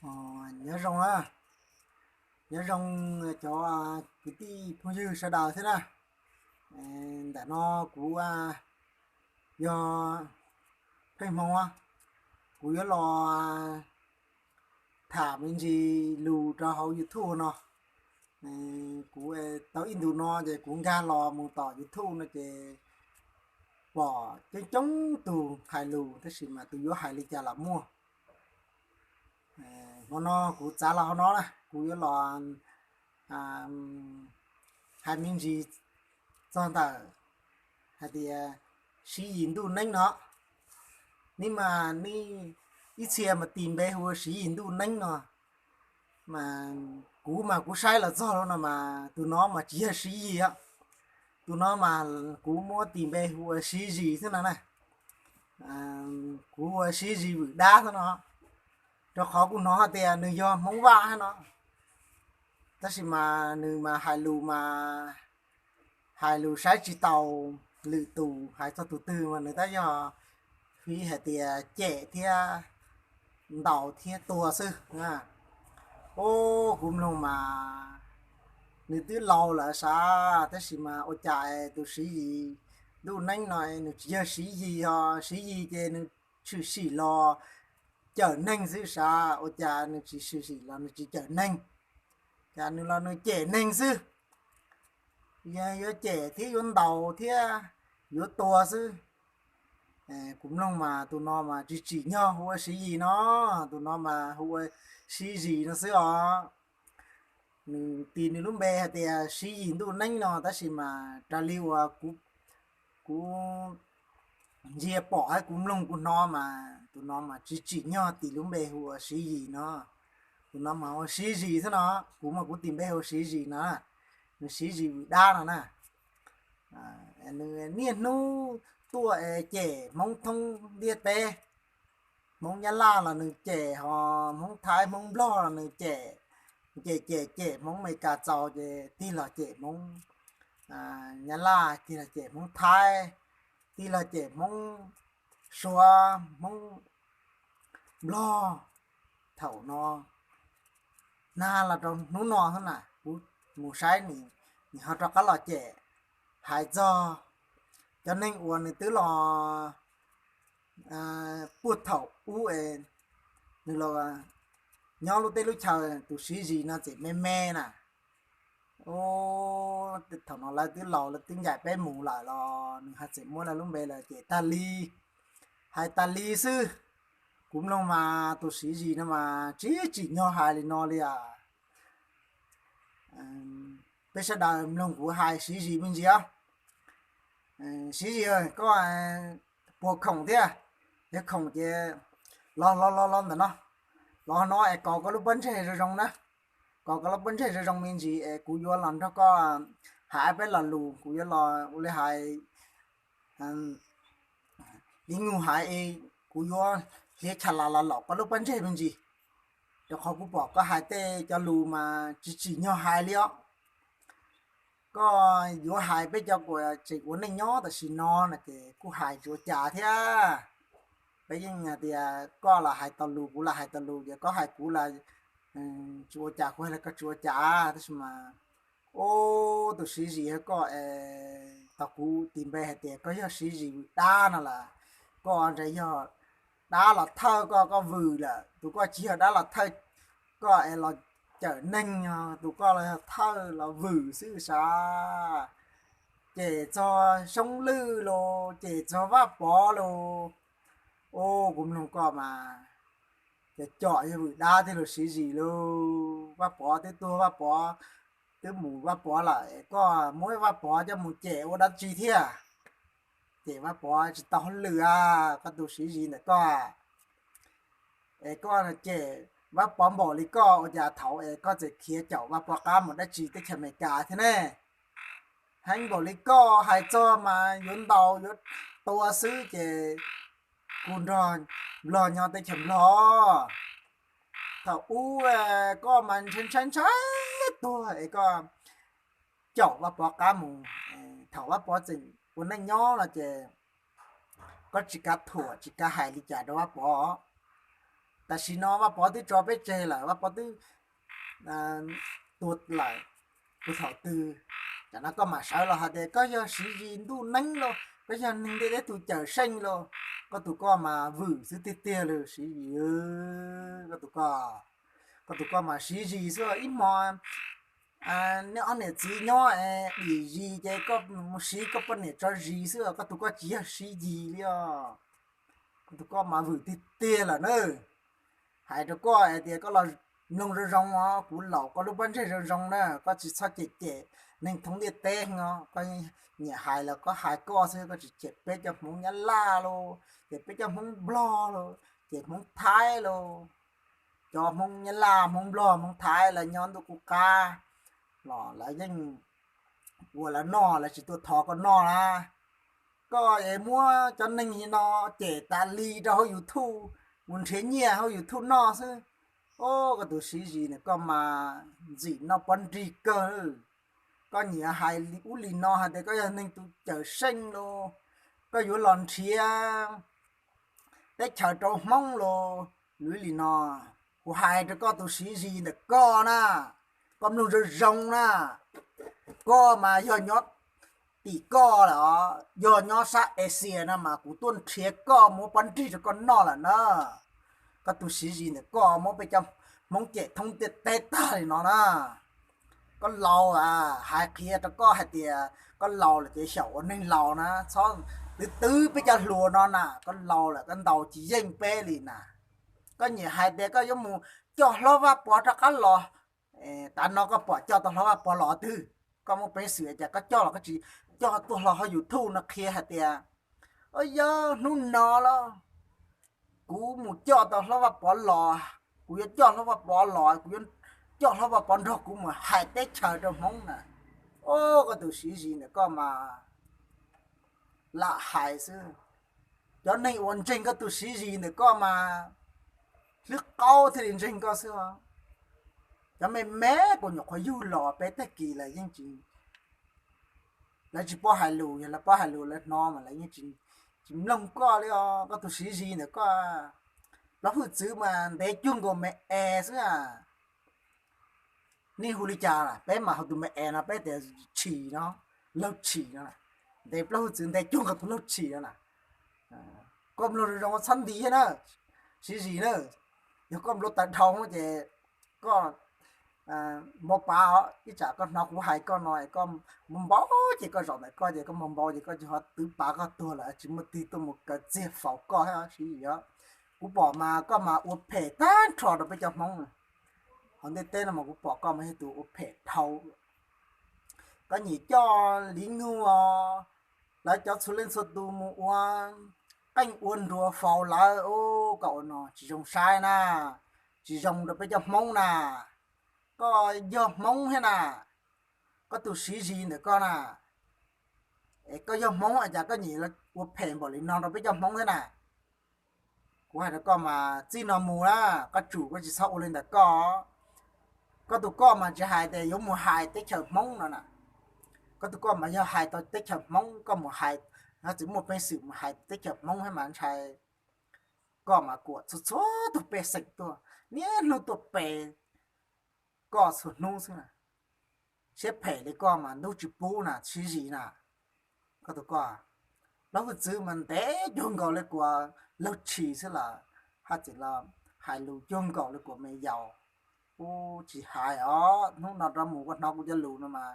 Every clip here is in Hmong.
Nyob zoo, nyob zoo cov kwv tij phooj ywg sawv daws thiab na. Ntawm no kuv yog Pheej Hmoo, kuv yuav los tham me ntsis lus rau hauv YouTube no. Kuv tau ib ntus no ces kuv nkag los mus tom YouTube no ces pom coob coob tus hais lus tab sis mas tus yuav hais li cas los muaj. Hmo no kuv txav los hauv no na kuv yuav los hais me ntsis txog ntawm hais tias Siv Yis ntuj neeb no. Nej mas nej ib txhia mas tis npe hu ua Siv Yis ntuj neeb no, mas kuv mas kuv saib los txog no mas tus no mas tsis yog Siv Yis. Tus no mas kuv muab tis npe hu ua Siv Zis xwb no na. Kuv hu ua Siv Zis Vwm Dab xwb no, rau qhov kuv hnov hais tias nws yog Hmoob Vaj no, tab sis mas nws mas hais lus mas hais lus saib tsis taus lwm tus, hais txog tus twg mas nws tab yog fiv hais tias cem thiab ntaus thiab tua xwb. Ub, kuv mloog mas nws twb laus lawm sav, tab sis mas ua cas tus Siv Yis ntuj neeb no nws tsis yog Siv Yis, ho Siv Yis ces nws tshwm sim los cawm neeg xwb sav, ua cas nws tsis tshwm sim los nws tsis cawm neeg, cas nws los nws cem neeg xwb, yuav cem thiab yuav ntaus thiab yuav tua xwb. Kuv mloog mas tus no mas tsis tsim nyog hu ua Siv Yis no, tus no mas hu ua Siv Zis no xwb os. Nws tis nws lub npe hais tias Siv Yis ntuj neeb no, tab sis mas raws li uas kuv ntsia pom thiab kuv mloog kuv hnov mas tus no mas tsis tsim nyog tis lub npe hu ua Siv Yis no. Tus no mas ua Siv Zis xwb no, kuv mas kuv tis npe hu ua Siv Zis no, nws Siv Zis Vwm Dab no na. Nws niaj hnub tuaj cem Hmoob thoob ntiaj teb, Hmoob Nyab Laj los nws cem, ho Hmoob Thaib Hmoob Nplog los nws cem, cem cem cem Hmoob Amelikas txaus ces tig los cem Hmoob Nyab Laj, tig los cem Hmoob Thaib, tig los cem Hmoob Suav, Hmoob Nplog. Thaum no nag los rau hnub no xwb na kuv mus saib nws ho rov qab los cem, hais txog cov neeg uas nws twb los puag thaum ub es nws los nyob lub teb lub chaw, tus Siv Zis no txawm me me na. Thaum no lawv twb laus lawv twb ncaim peb mus lawm los nws ho txawm muab lawv lub npe los cem tag li, hais tas li xwb. Kuv mloog mas tus Siv Zis no mas tsis tsim nyog hais li no li as. Peb sawv daws mloog kuv hais Siv Zis me ntsis os. Siv Zis, koj puas khoom thiab? Yog khoom ces los los los los ntawm no, los no es kos koj lub pob ntseg zoo zoo na, kos koj lub pob ntseg zoo zoo me ntsis es kuv yuav los nrog koj hais peb lo lus, kuv yuav los ua li hais Li Nyug hais es kuv yuav hliav cha las los laum koj lub pob ntseg me ntsis, rau qhov kuv pom koj hais tej cov lus mas tsis tsim nyog hais li os. Koj yuav hais peb cov uas tseem ua neej nyob tam sim no no ces kuj hais tsis ua cas thiab. Peb yeej hais tias koj los hais tau lus kuv los hais tau lus, ces koj hais kuv los tsis ua cas, kuv hais los koj tsis ua cas, tab sis mas ub, tus Siv Zis koj es tau kuv tis npe hais tias koj yog Siv Zis Vwm Dab no lawm. Koj ntshe yog dab los thawj koj, koj vwm lawm, tus koj tsis yog dab los thawj koj es los cawm neeg, tus koj los yog thawj los vwm xwb sav. Cem txog Soob Lwj los cem txog Vaj Pov los, ub, kuv mloog koj mas cov com yog Vwm Dab thiab los Siv Zis lauj. Vaj Pov twb tuag, Vaj Pov twb mus Vaj Pov lawm es koj muab Vaj Pov coj mus cem ua dab tsi thiab? Cem Vaj Pov tsis tau hauj lwm a, koj tus Siv Zis ntawm koj. Es koj cem Vaj Pov npaum li koj ua cas thaum es koj txawm khiav caum Vaj Pov qab mus dab tsi teb chaws Amelikas thiab ne? Heev npaum li koj hais txog mas yuav ntaus yuav tua xwb ces kuv nrog Nplog nyob teb chaws Nplog. Thaum ub koj mas ntshai ntshai ntshai tuag es koj caum Vaj Pov qab mus. Thaum Vaj Pov tseem ua neej nyob no ces koj tsis kav thuam tsis kav hais li cas rau Vaj Pov. tam sim no Vaj Pov twb tso peb tseg lawm, Vaj Pov twb tuag lawm, puag thaum twg. Tam no koj mam sawv los hais tias koj yog Siv Zis ntuj neeb los, koj yog neeg ntiaj teb tus cawm seej los, koj tus koj mas vwm xwb tiag tiag li Siv Zis. Koj tus koj, koj tus koj mas Siv Zis xwb ib hmo nej ob niam txiv nyob es dim zis ces koj mus siv koj poj niam tso zis xwb, koj tus koj tsis yog Siv Zis li os. Koj tus koj mas vwm tiag tiag lawm na. Hais rau koj hais tias koj los mloog zoo zoo os, kuv laum koj lub pob ntseg zoo zoo na, koj tsis txhob cem cem neeg thoob ntiaj teb os. Koj nyiam hais los koj hais koj xwb, koj tsis cem peb cov Hmoob Nyab Laj los, cem peb cov Hmoob Nplog los, cem Hmoob Thaib los. Cov Hmoob Nyab Laj, Hmoob Nplog, Hmoob Thaib lawv nyob ntuj kuj qab los lawv yeej ua lawv noj, lawv tsis tuaj thov koj noj na. Koj es muab cov neeg no cem tas li rau hauv YouTube, mus nrhiav nyiaj hauv YouTube noj xwb. Os, koj tus Siv Zis ntawm koj mas ntxim noj pob nrig kawg. Koj nyiam hais ub li no hais tias koj yog neeg tus cawm seej los, koj yuav los nrhiav teb chaws rau Hmoob los, luv li no. Kuv hais rau koj tus Siv Zis ntawm koj na, koj mloog zoo zoo na. Koj mas yog nyob tim koj lawm os, yog nyob sab Asia no mas kuv tuaj nrhiav koj muab pob nrig rau koj noj lawm na. Koj tus Siv Zis ntawm koj muab peb cov Hmoob cem thoob ntiaj teb tag li no na. Koj laus a, hais qhia rau koj hais tias koj laus lawm ces xyaum ua neeg laus na, txhob twv twv peb cov hluas no na, koj laus lawm koj ntaus tsis yeej peb li na. Koj nyiam hais tias koj yuav mus coj hlob Vaj Pov rov qab los, tav no koj pom coj tau hlob Vaj Pov los twg? Koj muaj peev xwm cas koj coj los koj tsis coj tuaj hlo hauv YouTube no qhia hais tias, o yog hnub no los kuv mus coj tau hlob Vaj Pov los, kuv yuav coj hlob Vaj Pov los, kuv yuav coj hlob Vaj Pov nrog kuv mus hais teb chaws rau Hmoob na. Os, koj tus Siv Zis ntawm koj mas lam hais xwb. Cov neeg uas ntseeg koj tus Siv Zis ntawm koj mas hlwb qaub thiaj li ntseeg koj xwb. Cov me me kuv nyuam qhuav yug los peb tag kis lawv yeej tsis, lawv tsis paub hais lus, yog lawv paub hais lus lawv hnov mas lawv yeej tsis mloog koj li os. Koj tus Siv Zis ntawm koj, plaub hwj txwv mas ntev cuag nkaus me es xwb. Nej hu li cas? Peb mas hu tus me es no peb tias tshis no, laug tshis no. Ntev, plaub hwj txwv ntev cuag nkaus tus laug tshis no na. Koj mloog zoo zoo txhob nti thiab na, Siv Zis na. Yog koj mloog tawv dhau ces koj npau pav, ib tsam koj hnov kuv hais koj no es koj npau npau ces koj zaum ntawm koj ces koj npau npau ces koj tsis ho twv pav koj tuag lawm, tsis muaj twg tuaj mus kaw txiag faus koj thiab Siv Zis. Kuv pom mas koj mas ua phem tag nrho rau peb cov Hmoob. Hauv ntiaj teb no mas kuv pom koj mas yog tus ua phem dhau. Koj nyiam coj Liv Nyuj os, lawv cov txhua leej txhua tus mus ua qeej ua nruas faus lawv, koj ua no tsis zoo saib na, tsis zoo rau peb cov Hmoob na. Koj yog Hmoob thiab na, koj tus Siv Zis ntawm koj na, es koj yog Hmoob es cas koj nyiam ua phem npaum li no rau peb cov Hmoob thiab na. Kuv hais rau koj mas txij no mus na, koj tsum koj tsis txhob ua li ntawm koj. Koj tus koj mas tsis hais tias yuav mus hais teb chaws Hmoob no na. Koj tus koj mas yog hais tau teb chaws Hmoob, koj mus hais, txawm muaj peev xwm mus hais teb chaws Hmoob thiab mas ntshai koj mas kuam txhua txhua tus pej xeem tuaj niaj hnub tuaj pe koj txhua hnub xwb na. Siab phem li koj mas ntuj tsis pub na, Siv Zis na. Koj tus koj, plaub hwj txwv mas ntev cuag nkaus li kuas laug tshis xwb lawm, haj tseem los hais lus cuag nkaus li kuas me yaus. Kuv tsis hais os, hnub no rov mus koj hnov kuv cov lus no mas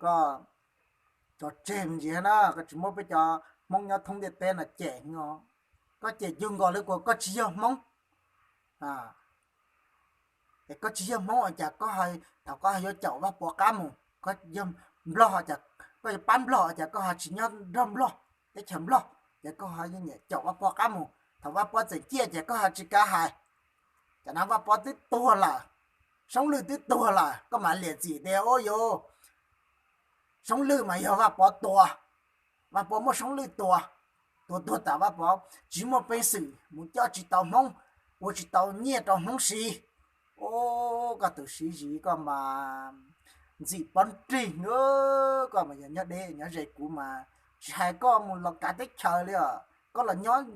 koj tso tseg me ntsis na, koj tsis muab peb cov Hmoob nyob thoob ntiaj teb no cem os. Koj cem cuag nkaus li kuas koj tsis yog Hmoob. Es koj tsis yog Hmoob es cas koj, thaum koj yuav caum Vaj Pov qab mus, koj yog Nplog, koj yuav pab Nplog es cas koj ho tsis nyob nrog Nplog, teb chaws Nplog, ces koj ho yeej nyiam caum Vaj Pov qab mus. Thaum Vaj Pov txeem ciaj ces koj ho tsis kav hais. Cas na Vaj Pov twb tuag lawm, Soob Lwj twb tuag lawm, koj mam liam txim tias ua yuav Soob Lwj mas yog Vaj Pov tua, Vaj Pov muab Soob Lwj tua, tua tuag tas Vaj Pov tsis muaj peev xwm mus coj tsis tau Hmoob, ua tsis tau nyiaj rau Hmoob siv. Os, koj tus Siv Zis koj mas ntxim pob nrig, koj mas yog nyob deb nyob ze kuv mas tsis hais koj mus los kav teb chaws li os, koj los nyob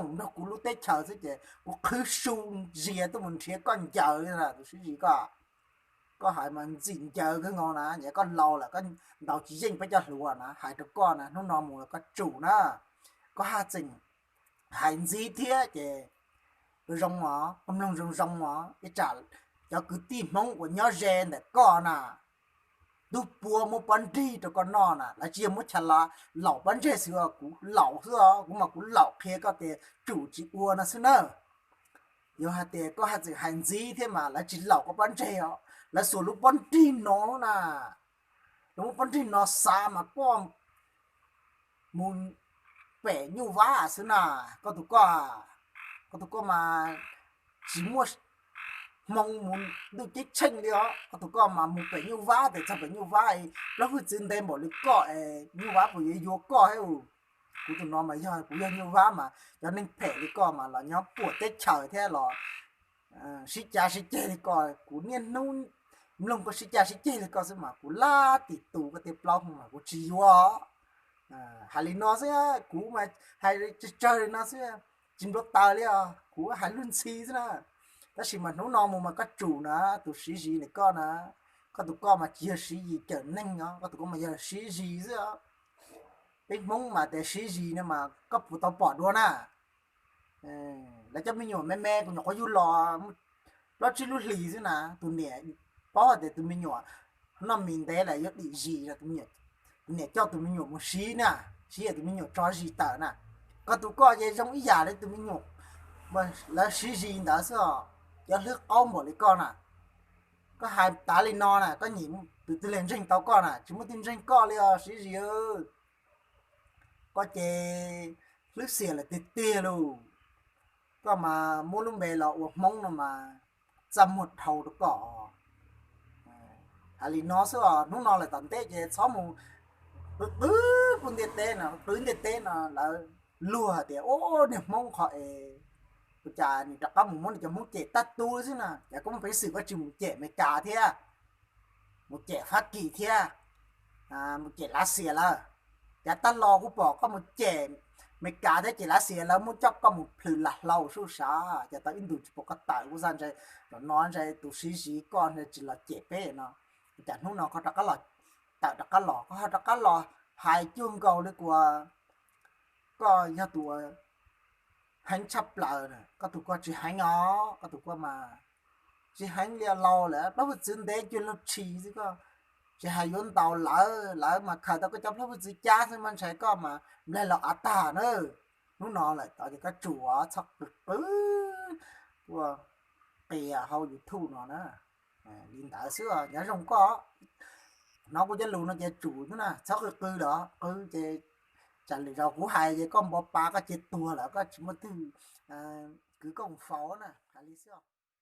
nrog kuv lub teb chaws xwb ces kuv qhwv su zias tuaj mus nrhiav koj ncaws li na tus Siv Zis koj. Koj hais mas ntxim ncaws kawg nkaus na, yog koj laus lawm koj ntaus tsis yeej peb cov hluas na, hais rau koj na, hnub no mus koj tsum na. Koj haj tseem hais ntxiv thiab ces zoo os, koj mloog zoo zoo os, ib tsam cov kwv tij Hmoob uas nyob ze ntawm koj na, tub puab muab pob nrig rau koj noj na, lawv tsis yog muab chaw laum pob ntseg xwb, kuv laum xwb os, kuv mas kuv laum qhia koj tias tsum tsis ua no xwb na. Yog hais tias koj haj tseem hais ntxiv thiab mas lawv tsis laum koj pob ntseg os, lawv xuas lub pob nrig no na, lawv muab pob nrig no xav mas koj mus pem nyuj vab xwb na. Koj tus koj, koj tus koj mas tsis muaj hmoo mus ntuj ceeb tsheej li os. Koj tus koj mas mus pem nyuj vab, tes txog pem nyuj vab, plaub hwj txwv ntev npaum li koj es nyuj vab puas yuav yuav koj thiab? Kuv tus no mas yog kuv yog nyuj vab mas cov neeg phem li koj mas los nyob puam teb chaws thiab los sib cav sib ceg li koj. Kuv niaj hnub mloog koj sib cav sib ceg li koj xwb mas kuv lab tim tus koj tej plaub hwj mas kuv tsis yuav. Hais li no xwb, kuv mas hais tsawg tsawg li no xwb, tsis npluav taws li os, kuv hais luag ntxhi xwb na. Tab sis mas hnub no mus mas koj tsum na, tus Siv Zis ntawm koj na, koj tus koj mas tsis yog Siv Zis cawm neeg os, koj tus koj mas yog Siv Zis xwb os. Peb Hmoob mas tias Siv Zis no mas koj puas tau pom dua na? Lawv cov me nyuam me me kuv nyuam qhuav yug los plaub tsib lub hlis xwb na, tus niam paub hais tias tus me nyuam noj mis ntev lawm yuav dim zis, tus niam coj tus me nyuam mus siv na, siv es tus me nyuam tso zis tawm na. Koj tus koj ces zoo ib yam li tus me nyuam lawv siv zis ntawd xwb os, cov hlwb qaub npaum li koj na. Koj hais tas li no na, koj nyiam tus twg li ntseeg tau koj na, tsis muaj twg ntseeg koj li os Siv Zis. Koj ces hlwb xiam lawm tiag tiag lauj. Koj mas muab lub npe los ua Hmoob no mas txaj muag dhau rau koj. Hais li no xwb os, hnub no lawm tom ntej ces txhob mus qw qw puag ntiaj teb no, qw ntiaj teb no lawv luag hais tias, ub, niag Hmoob qhov es ua cas nws rov qab mus muab nws cov Hmoob cem tag tu xwb na, cas koj muaj peev xwm koj tsis mus cem Amelikas thiab, mus cem Fab Kis thiab, mus cem Lav Xias lawm. Cas tag los kuv pom koj mus cem Amelikas thiab cem Lav Xias, lawv muab coj koj mus plhws lam hlau suj sav, cas tau ib ntus tsis pom koj tawm, kuv xav ntshe zaum no ntshe tus Siv Zis koj ntshe tsis los cem peb no, cas hnub no koj rov qab los, tawm rov qab los, koj ho rov qab los hais cuag nkaus li kuas koj yog tus heev tshaj plaws na. Koj tus koj tsis heev os, koj tus koj mas tsis heev li, laus lawm, plaub hwj txwv ntev cuag laug tshis xwb, koj tsis hais yuav ntaus lawv, lawv mas khaws tau koj cov plaub hwj txwv cab xwb mas ntshai koj mas nplaig los av tag na. Hnub no lawm tod ces koj tsum os, txhob qw qw tuaj qias hauv YouTube no na. Li ntawd xwb, nyob zoo koj. Hnov kuv cov lus no ces tsum xwb na, txhob qw qw lawm, qw ces tsam lwm zaus kuv hais ces koj npo pa koj cia tuag lawm, koj tsis muaj twg kwv koj mus faus na, hais li xwb.